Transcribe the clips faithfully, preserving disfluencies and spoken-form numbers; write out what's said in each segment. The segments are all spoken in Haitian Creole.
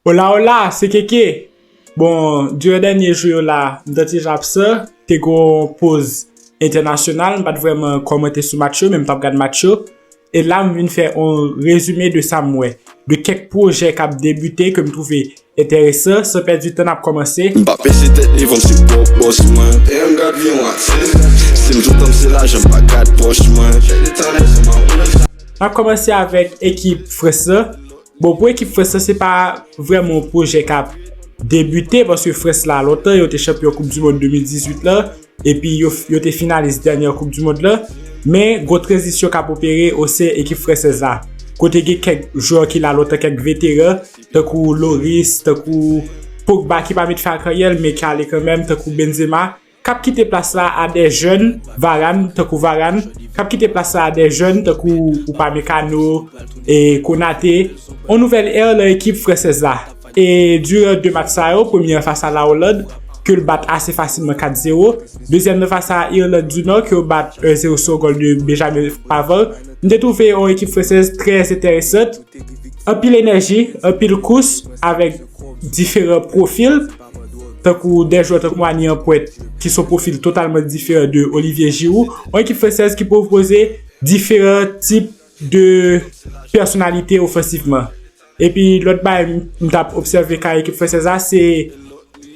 Hola, hola, se Keke. Bon, diran dènye jou yo la, m t ap absan, te gen yon poz entènasyonal, m pa t vrèman kòmante sou match yo, men m t ap gad match yo. E la, m vin fè yon rezime de sa m wè, de kèk pwojè k ap debite ke m twouve enteresan. San pèdi tan, n ap kòmanse. M pa pèse tèt devan, m se pwòp bòs mwen. Dèyè m gad vye yon atis. Si m toutan m se lajan, m pa gad pòch mwen. N ap kòmanse avèk ekip Frans lan. Bon, pou ekip Frans lan, se pa vrèman yon pwojè k ap debite, paske Frans la, lontan, yo te chanpyon Koup di Mond de mil dizuit lan, epi yo, yo te finalis dènye Koup di Mond lan. Men, gwo tranzisyon k ap opere o sen ekip fransèz la. Kote gen kèk jwè ki la lontan, kèk veteran, tankou Loris, tankou Pogba ki pa met fè ak anyèl, men ki ale kanmenm, tankou Benzema, k ap kite plas la a de jèn, Varane, tankou Varane, k ap kite plas la a de jèn, tankou Upamecano, e Konate. Yon nouvèl è nan ekip fransèz la. E diran de match sa yo, premye an fas a la Oland, ke l bat ase fasilman kat zewo. Dezyèm nan fas a Irland di Nò, ke yo bat en zewo sou gòl de Benjamin Pavard. M te twouve yon ekip fransèz trè enteresan. Anpil enèji, anpil kous, avèk diferan pwofil, tankou de jwè tankou Mani an pwent, ki se yon pwofil totalman diferan de Olivier Giroud. Yon ekip fransèz ki pwopoze diferan tip de pèsonalite ofansivman. Epi lòt bagay m, m t ap obsève ka ekip fransèz la, se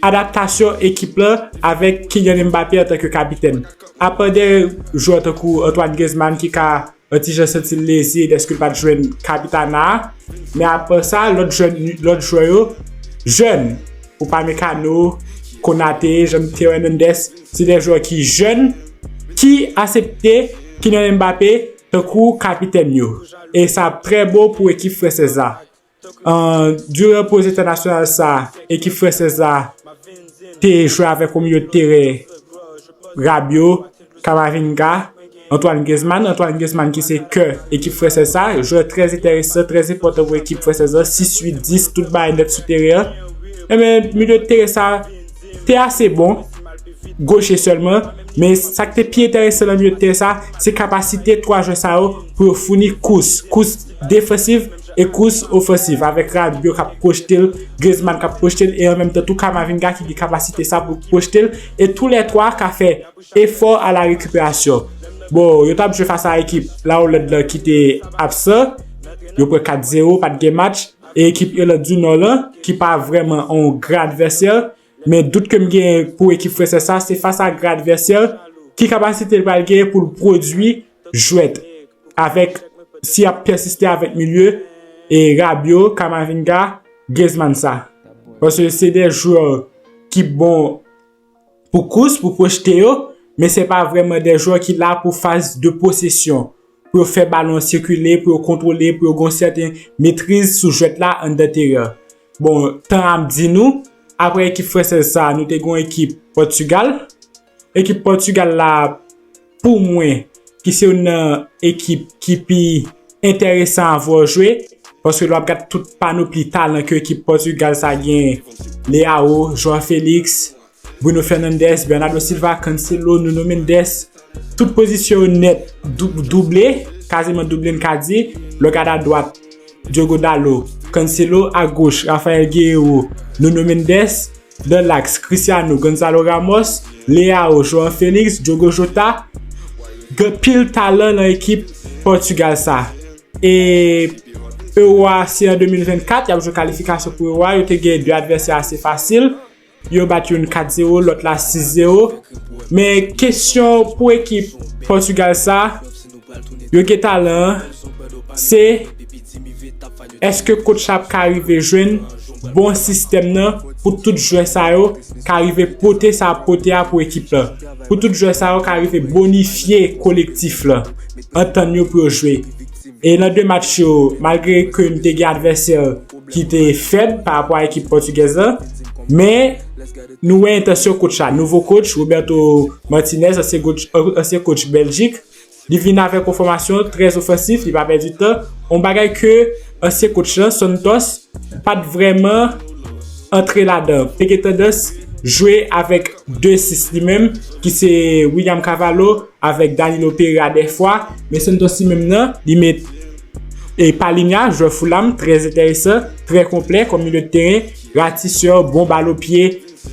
adaptasyon ekip lan avèk Kylian Mbappé antanke kapitèn. Apa de jwè tankou Antoine Griezmann ki ka yon ti jan santi l leze dèske l pa t jwenn kapitana a. Men apa sa, lòt jèn, lòt jwè yo, jèn, Upamecano, Konate, Jean Theo Hernandez, se de jwè ki jèn, ki aksepte Kylian Mbappé tankou kapitèn yo. E sa ap trè bon pou ekip fransèz la. An, diran poz entènasyonal sa, ekip fransèz la te jwe avèk yon milye de teren Rabiot, Camavinga, Antoine Griezmann. Antoine Griezmann ki se kè ekip fransèz sa, jwè trè enteresan, trè enpòtan pou ekip fransèz la, sis uit dis, tout bagay nèt sou teren an. Ebyen, milye de teren sa te ase bon, goche sèlman, men sa k te pi enteresan nan milye de teren sa, se kapasite twa jwè sa yo pou yo founi kous, kous defansiv e kous ofansiv, avèk Rabiot k ap pwojte l, Griezmann k ap pwojte l, e an menm tan tou Camavinga ki gen kapasite sa pou pwojte l, e tou lè twa ka fè efò a la rekiperasyon. Bon, yo t ap jwe fas a ekip la Oland lan ki te absan, yo pran kat zewo, pa t gen match, e ekip Irland di Nò lan, ki pa vrèman yon gran advèsè, men dout ke m gen pou ekip fransèz sa, se fas a gran advèsè, ki kapasite l pral gen pou l pwodui jwèt avèk, si y ap pèsiste avèk milye, e Rabiot, Camavinga, Griezmann sa. Paske se de jwè ki bon pou kous, pou pwojte yo, men se pa vrèman de jwè ki la pou faz de posesyon, pou yo fè balon an sikile, pou yo kontwole, pou yo gen yon sèten metriz sou jwèt la anndan teren an. Bon, tan ap di nou, apre ekip fransèz sa, nou te gen yon ekip Pòtigal. Ekip Pòtigal la, pou mwen, ki se youn nan ekip ki pi enteresan a vwè jwe, paske lè w ap gad tout panopli talan ke ekip Pòtigal sa gen, Leao, João Felix, Bruno Fernandes, Bernardo Silva, Cancelo, Nuno Mendes, tout pozisyon yo nèt dou-, double, kaziman double n ka di. Lè w gad adwat, Diogo Dalot, Cancelo, agoch, Rafael Guerreiro, Nuno Mendes, nan laks, Cristiano, Gonzalo Ramos, Leao, João Felix, Diogo Jota, gen pil talan nan ekip Pòtigal sa. E Euro a, se an de mil vennkat, y ap jwe kalifikasyon pou Euro a, yo te gen de advèsè ase fasil. Yo bat youn kat zewo, lòt la sis zewo. Men kesyon pou ekip Pòtigal sa, yo gen talan an, se èske coach la ap ka rive jwenn bon sistèm nan pou tout jwè sa yo ka rive pote sa ap pote a pou ekip lan. Pou tout jwè sa yo ka rive bonifye kolektif lan, antann yo pou yo jwe. E nan de match yo, malgre ke n te gen advèsè ki te fèb pa rapò a ekip pòtigèz lan, men nou wè entansyon coach la. Nouvo coach, Roberto Martinez, ansyen coach, ansyen coach Bèljik, li vin avèk yon fòmasyon trè ofansif, li pa pèdi tan. Yon bagay ke ansyen coach lan, Santos, pa t vrèman antre ladan. Te gen tandans jwe avèk de sis li menm, ki se William Carvalho avèk Danilo Pereira dèfwa, men Santos li menm nan, li met E Palhinha, jwè Fulham, trè enteresan, trè konplè kòm milye de teren, ratisè, bon bal o pye,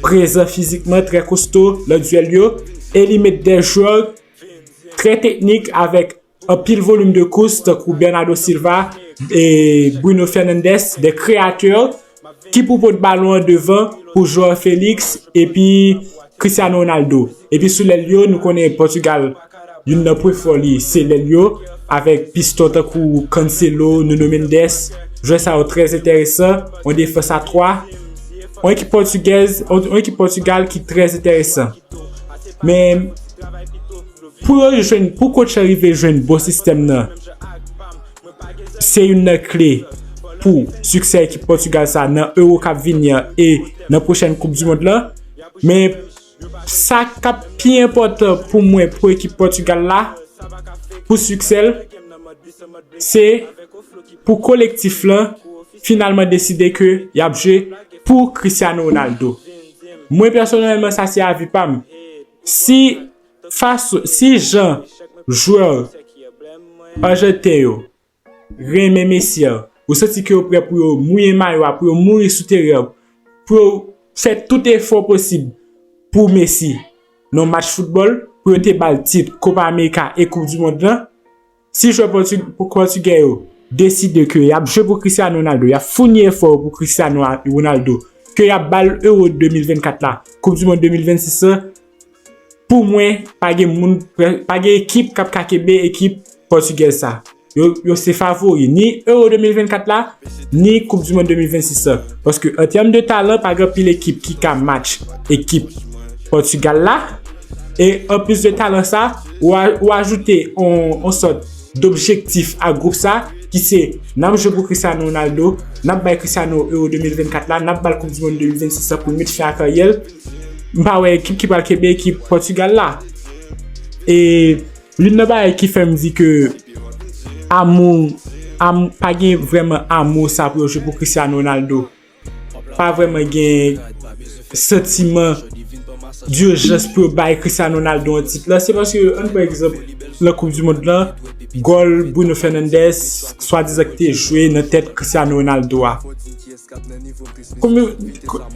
prezan fizikman, trè kosto nan dyèl yo, e li met de jwè trè teknik avèk anpil volim de kous tankou Bernardo Silva e Bruno Fernandes, de kreyatè ki pou pot balon an devan pou Joao Felix epi Cristiano Ronaldo. Epi sou lèl yo, nou konnen Pòtigal, youn nan pwen fò li se lèl yo, avèk piston tankou Cancelo, Nuno Mendes. Jwè sa yo trè enteresan, yon defans a twa, yon ekip pòtigèz, yon ekip Pòtigal ki trè enteresan. Men pou yo jwenn, pou coach la rive jwenn bon sistèm nan, se youn nan kle pou siksè ekip Pòtigal sa nan Euro k ap vini an e nan pwochèn Koup di Mond lan. Men sa k ap pi enpòtan pou mwen, pou ekip Pòtigal la, pou siksè l, se pou kolektif lan finalman deside ke y ap jwe pou Cristiano Ronaldo. Mwen pèsonèlman, sa se avi pa m. Si fason, si jan jwè ajanten yo renmen Messi an, ou santi ke yo prè pou yo mouye mayo a, pou yo mouri sou teren an, pou yo fè tout efò posib pou Messi nan match foutbòl, pou yo te ba l tit Copa America e Koup di Mond lan. Si jwè pòti- pòtigè yo deside ke y ap jwe pou Cristiano Ronaldo, y ap founi efò yo pou Cristiano Ronaldo, ke y ap ba l Euro de mil vennkat la, Koup di Mond de mil vennsis lan, pou mwen, pa gen moun, pa gen ekip k ap ka kenbe ekip pòtigèz sa. Yo, yo se favori, ni Euro de mil vennkat la, ni Koup di Mond de mil vennsis lan. Paske an tèm de talan, pa gen anpil ekip ki ka match ekip Pòtigal la. E anplis de talan sa, ou a- ou ajoute yon, yon sòt dobjektif a gwoup sa, ki se, n ap jwe pou Cristiano Ronaldo, n ap bay Cristiano Euro de mil vennkat la, n ap ba l Koup di Mond de mil vennsis lan pou l met fen a karyè l. M pa wè ekip ki pral kenbe ekip Pòtigal la. E youn nan bagay ki fè m di ke amou, am- pa gen vrèman amou sa pou yo jwe pou Cristiano Ronaldo. Pa vrèman gen santiman dijans pou yo bay Cristiano Ronaldo yon tit la. Se paske, ann pran egzanp, nan Koup di Mond lan, gòl Bruno Fernandes, swadizan ki te jwe nan tèt Cristiano Ronaldo a. Kòm,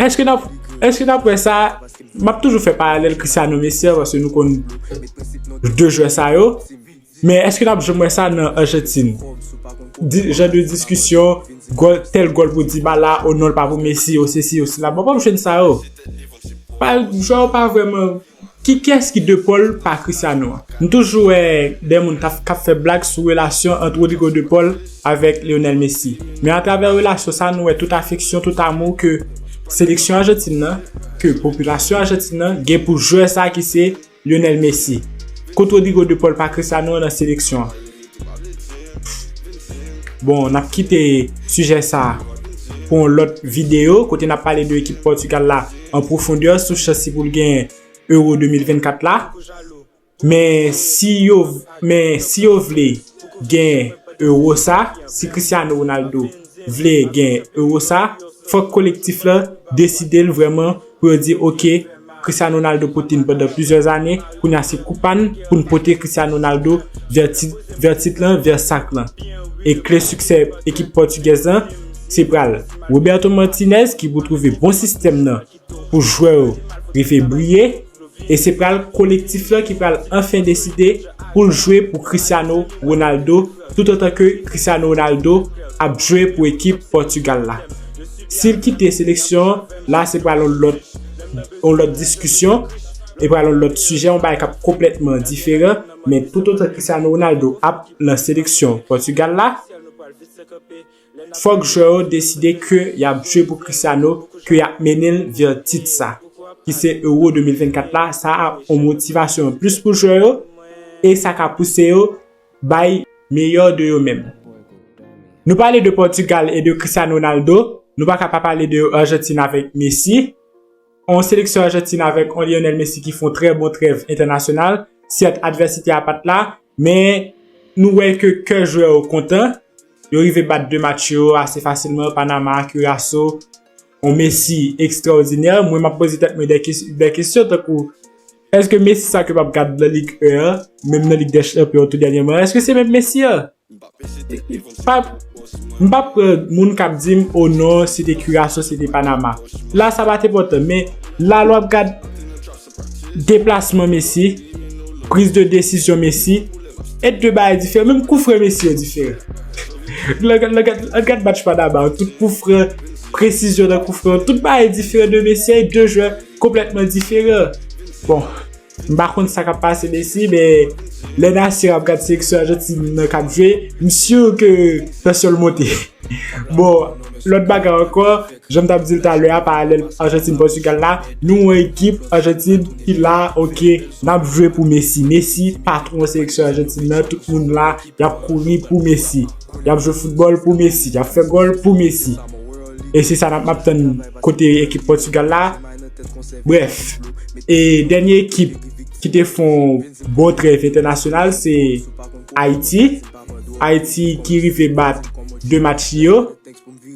èske n ap, èske n ap wè sa? M ap toujou fè paralèl Cristiano Messi an, paske nou konn de jwè sa yo. Men èske n ap janm wè sa nan Ajantin? Di- jan de diskisyon, gòl, tèl gòl pou Dybala, o non, l pa pou Messi, o sesi, o sela. Bon, pa m jwenn sa yo. Pa, jwè yo pa vrèman. Ki, kiyès ki De Paul pa Cristiano an? M toujou wè de moun t ap- k ap fè blag sou relasyon ant Rodrigo De Paul avèk Lionel Messi. Men atravè relasyon sa, nou wè tout afeksyon, tout amou ke seleksyon Ajantin nan, ke popilasyon Ajantin nan gen pou jwè sa ki se Lionel Messi. Kot Rodrigo De Paul pa Cristiano nan seleksyon an? Bon, n ap kite sijè sa pou yon lòt videyo, kote n ap pale de ekip Pòtigal la an pwofondè, sou chans li pou l gen Euro de mil vennkat la. Men si yo, men si yo vle gen Euro sa, si Cristiano Ronaldo vle gen Euro sa, fòk kolektif la deside l vrèman pou yo di, oke, Cristiano Ronaldo pote n pandan plizyè ane, kounye a se koup pa n pou n pote Cristiano Ronaldo vè tit, vè tit lan, vè sak lan. E kle siksè ekip pòtigèz lan, se pral Roberto Martinez ki pou twouve bon sistèm nan pou jwè yo rive briye, e se pral kolektif lan ki pral anfen deside pou l jwe pou Cristiano Ronaldo, toutotan ke Cristiano Ronaldo ap jwe pou ekip Pòtigal la. Si l kite seleksyon an, la se pral yon lòt, yon lòt diskisyon, e pral yon lòt sijè, yon bagay k ap konplètman diferan, men toutotan Cristiano Ronaldo ap nan seleksyon Pòtigal la, fòk jwè yo deside ke y ap jwe pou Cristiano, ke y ap mennen l vè tit sa, ki se Euro de mil vennkat la. Sa ap yon motivasyon anplis pou jwè yo, e sa ka pouse yo bay meyè de yo menm. Nou pale de Pòtigal e de Cristiano Ronaldo, nou pa ka pa pale de Ajantin avèk Messi. Yon seleksyon Ajantin avèk yon Lionel Messi ki fè yon trè bon trèv entènasyonal. Sèt, advèsite a pa t la, men nou wè ke kè jwè yo kontan. Yo rive bat de match yo ase fasilman, Panama, Curaçao, yon Messi ekstraòdinè. Mwen, m ap poze tèt mwen de kes- de kesyon tankou, èske Messi sa ke m ap gad nan Lig en an, menm nan Lig dè Chanpyon tou dènyèman, èske se menm Messi an? Pa, m p ap pran moun k ap di m, "O non, se te Curaçao, se te Panama." La, sa pa t enpòtan, men la, lè w ap gad deplasman Messi, priz de desizyon Messi, e de bagay diferan. Menm koufran Messi yo diferan. Lè w gad, lè w gad, lè w gad match Panama, tout koufran, presizyon nan koufran, tout bagay diferan de Messi, e de jwè konplètman diferan. Bon, m pa konn sa k ap pase Messi, men lè Nasir ap gad seleksyon Ajantin nan k ap jwe, m si ke tansyon l monte. Bon, lòt bagay ankò, jan m t ap di l talè a, paralèl Ajantin-Pòtigal la, nou yon ekip Ajantin ki la, oke, n ap jwe pou Messi. Messi, patwon seleksyon Ajantin nan, tout moun la, y ap kouri pou Messi. Y ap jwe foutbòl pou Messi, y ap fè gòl pou Messi. E se sa n ap, m ap tann kote ekip Pòtigal la. Brèf, e dènye ekip ki te fè yon bon trèv entènasyonal, se Ayiti. Ayiti ki rive bat de match li yo.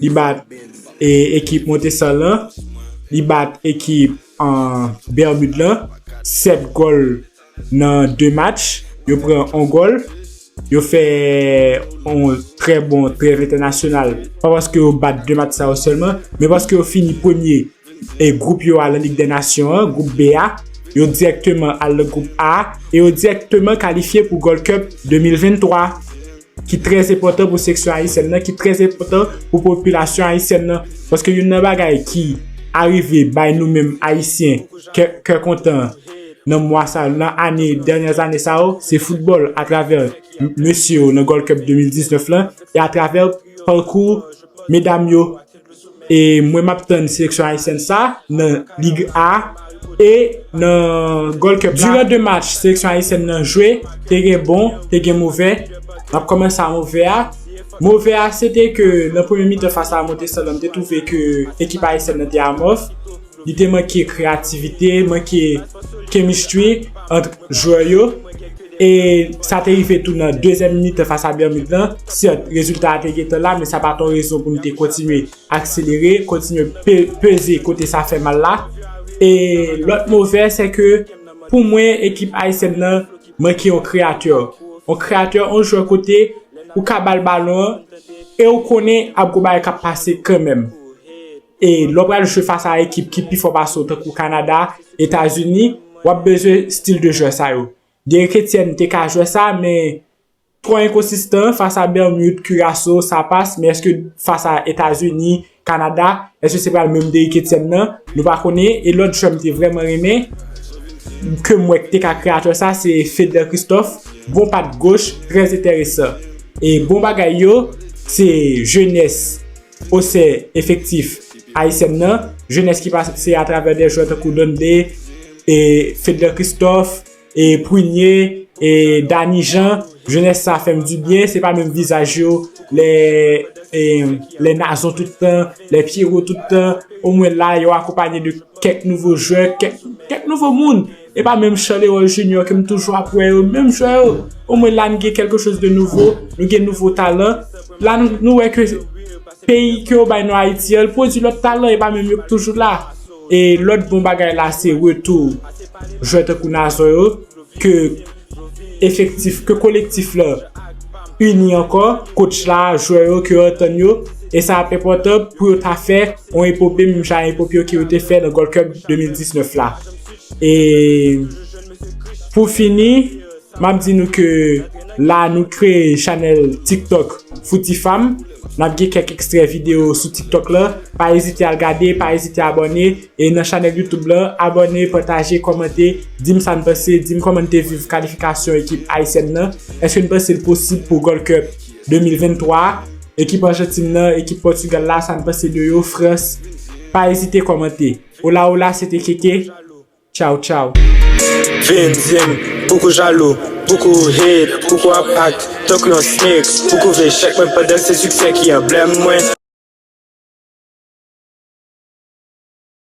Li bat, e, ekip Montesor lan. Li bat ekip, an, Bermud lan. Sèt gòl nan de match. Yo pran yon gòl. Yo fè yon trè bon trèv entènasyonal. Pa paske yo bat de match sa yo sèlman, men paske yo fini premye e gwoup yo a nan Lig dè Nasyon an, gwoup B a, yo dirèkteman al nan gwoup A, e yo dirèkteman kalifye pou Gold Cup de mil venntwa, ki trè enpòtan pou seleksyon ayisyèn nan, ki trè enpòtan pou popilasyon ayisyèn nan, paske youn nan bagay ki arive bay nou menm Ayisyen kè, kè kontan nan mwa sa yo, nan ane, dènyè ane sa yo, se foutbòl atravè mesye yo nan Gold Cup de mil diznèf lan, e atravè pakou medam yo. E mwen, m ap tann seleksyon ayisyèn sa nan Lig A e nan Gold Cup la. Diran de match seleksyon ayisyèn nan jwe, te gen bon, te gen movè. M ap kòmanse a movè a. Movè a, se te ke nan premye mitan fas a Montesor lan, m te twouve ke ekip ayisyèn nan te amòf. Li te manke kreyativite, manke chemistry ant jwè yo. E sa te rive tou nan dezyèm mitan fas a Bermud lan. Sèt, rezilta a te gentan la, men sa pa t yon rezon pou nou te kontinye akselere, kontinye pe-, peze kote sa fè mal la. E lòt movè, se ke pou mwen, ekip ayisyèn nan manke yon kreyatè. Yon kreyatè, yon jwè kote ou ka ba l balon an, e ou konnen ap gon bagay k ap pase kanmenm. E lè w pral jwe fas a ekip ki pi fò pase w, tankou Kanada, Etazini, w ap bezwen stil de jwè sa yo. Derrick Etienne te ka jwè sa, men twò enkonsistan. Fas a Bermud, Curaçao, sa pas, men èske fas a Etazini, Kanada, èske se pral menm Derrick Etienne nan? Nou pa konnen. E lòt jwè m te vrèman renmen, ke m wè k te ka kreyatè sa, se Fedler Christophe, bon pat goch, trè enteresan. E bon bagay yo, se jenès osè efektif ayisyèn nan, jenès ki pase atravè de jwè tankou Donde, e Fedler Christophe, e Prunier, e Dany Jean, jenès sa fè m dibyen, se pa menm vizaj yo, lè, e, lè Nazon tout tan, lè Pierrot tout tan, omwen la, yo akonpanye de kèk nouvo jwè, kèk, kèk nouvo moun. E pa menm Charleroi Junior ke m toujou ap wè yo, menm jwè yo. Omwen la, n gen quelque chose de nouveau, nou gen nouvo talan. La, nou, nou wè ke peyi ke yo bay non Ayiti an, l pwodui lòt talan, e pa menm yo k toujou la. E lòt bon bagay la, se retou jwè tankou Nazon yo, ke efektif, ke kolektif la ini ankò, coach la, jwè yo, ke yo antann yo, e sa ap enpòtan pou yo ta fè yon epope, menm jan epope yo ke yo te fè nan Gold Cup de mil diznèf la. E pou fini, m ap di nou ke la nou kreye chanèl TikTok Fouti Fam. N ap gen kèk ekstrè videyo sou TikTok la. Pa ezite al gade, pa ezite abòne. E nan chanèl YouTube la, abòne, pataje, kòmante, di m sa n panse, di m kòman n te viv kalifikasyon ekip ayisyèn nan. Èske n panse l posib pou Gold Cup de mil venntwa? Ekip Ajantin nan, ekip Pòtigal la, sa n panse de yo, Frans? Pa ezite kòmante. Ola ola, se te Keke. Tchaw, tchaw. Vin di m, pouki w jalou, pouki w hate, pouki w ap act tankou yon snake, pouki w vle chèk mwen pandan se siksè ki anblèm mwen.